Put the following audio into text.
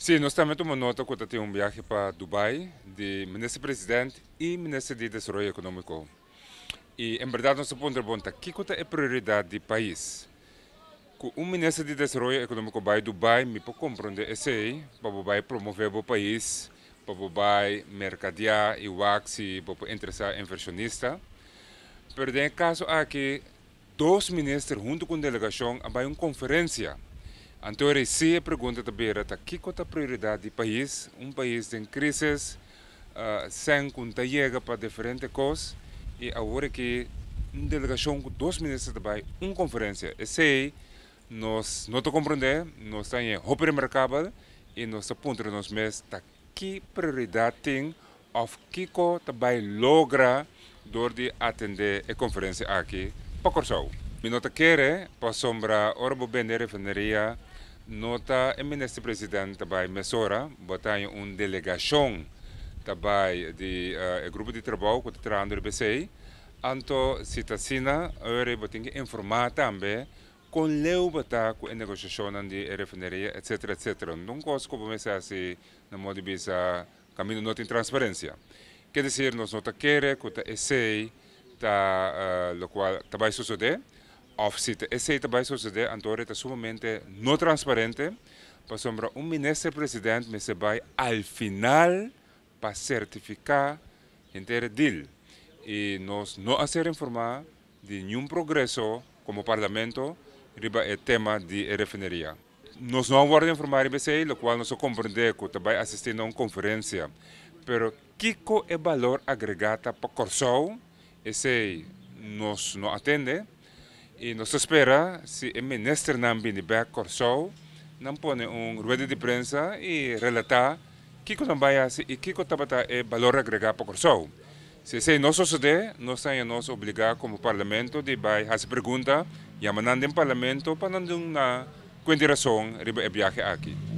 Sí, nos tambe a tuma nota ku ta tin un biahe pa Dubai di Minister President i Minister di Desaroyo Ekonómiko. I en bèrdat nos ta puntra bon ta kiko ta e prioridat di pais? Ku un Minister di Desaroyo Ekonómiko bai Dubai mi por komprondé esei pa bo bai promové bo pais, pa bo bai merkadiá i wak si bo por interesá invershonista. Pero den e kaso aki dos minister huntu ku un delegashon a bai un konferensia. Anto resi e pregunta ta bira ta kiko ta prioridat di pais, un pais den krisis, sèn ku ta yega pa diferente kos i awor aki un delegashon ku dos minister ta bai un konferensia. Esei nos no ta komprondé, nos ta haña hopi remarkabel i nos ta puntra nos mes ta ki prioridat tin òf kiko ta bai logra dor di atendé e konferensia aki pa Kòrsou. Mi no ta kere pasobra ora bo bende refineria no ta e minister president ta bai mesora, bo ta haña un delegashon ta bai di e grupo di trabou ku ta trahando riba esei. Anto si ta asina ora bo tin ke informá tambe kon leu bo ta ku e negoshashonnan di e refineria etcetera etcetera. No ta un kos ku bo mester hasi na modo di bisa kaminda no tin transparensia. Ke desir nos no ta kere ku ta esei ta lokual ta bai sosodé òf si ta esei ta bai sosodé anto ora e ta sumamente no transparente pasobra un minister president mester bai al final pa sertifiká henter e deal i nos no a ser informá di niun progreso komo parlamento riba e tema di e refineria. Nos no a wòrdu informá riba esei, lokual nos a komprendé ku ta bai asistí na un konferensia. Pero kiko e balor agregá ta pa Kòrsou, esei nos no a tende i nos ta spera si e ministernan bini bèk Kòrsou, nan pone un rueda di prensa i relatá kiko nan bai hasi i kiko tabata e balor agregá pa Kòrsou. Si esei no sosodé, nos ta haña nos obligá komo Parlamento di bai hasi pregunta, yama nan den Parlamento pa nan duna kuenta i rason riba e biahe aki.